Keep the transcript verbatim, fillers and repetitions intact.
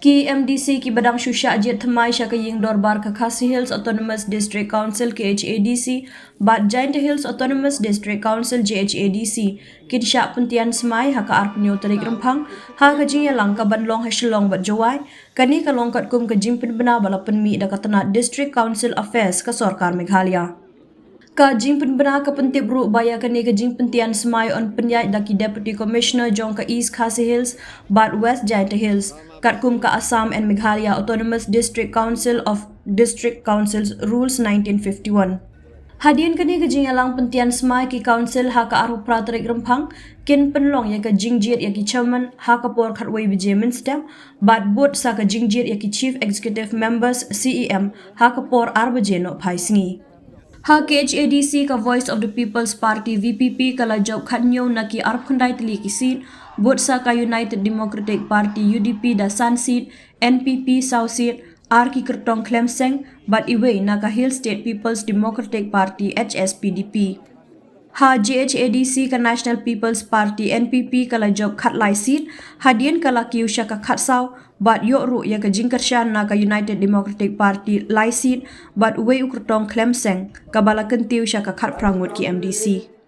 Ki MDC kiba dang shu shah jied thymmai sha ka ïing dorbar ka Khasi Hills Autonomous District Council, KHADC, bad Jaintia Hills Autonomous District Council, JHADC, kin shah pyntian smai ha ka arphew tarik Rymphang ha ka jingïalang kaban long ha Shillong bad Jowai. Kane ka long katkum ka jingpynbna ba la pynmih da ka tnad District Council Affairs ka Sorkar Meghalaya. Ka jingpynbna ka pyntip ruh ba ïa kane ka jingpyntian smai yn pynïaid da ki Deputy Commissioner jong ka East Khasi Hills bad West Jaintia Hills, katkum ka Assam and Meghalaya Autonomous District Council of District Councils Rules nineteen fifty-one. Hadien kane ka jingïalang pyntian smai, ki Council ha ka arphew phra tarik Rymphang kin pynlong ïa ka jingjied ïa ki Chairman ha ka por khatwei baje mynstep, bad bud sa ka jingjied ïa ki Chief Executive Members, CEM, ha ka por ar baje nohphai sngi. Ha KHADC, ka Voice of the People's Party, VPP, ka la jop khathynñiew na ki arphew khyndai tylli ki seat, bud sa ka United Democratic Party, UDP, da san seat, NPP saw seat, ar ki kyrtong khlem seng, bad iwei na ka Hill State People's Democratic Party, HSPDP. Ha JHADC, ka National People's Party, NPP, ka la jop khatlai seat, hadien ka la kiew sha ka khatsaw, bad ïoh ruh ïa ka jingkyrshan na ka United Democratic Party lai seat, bad uwei u kyrtong khlem seng, kaba la kyntiew sha ka khatphra ngut ki MDC.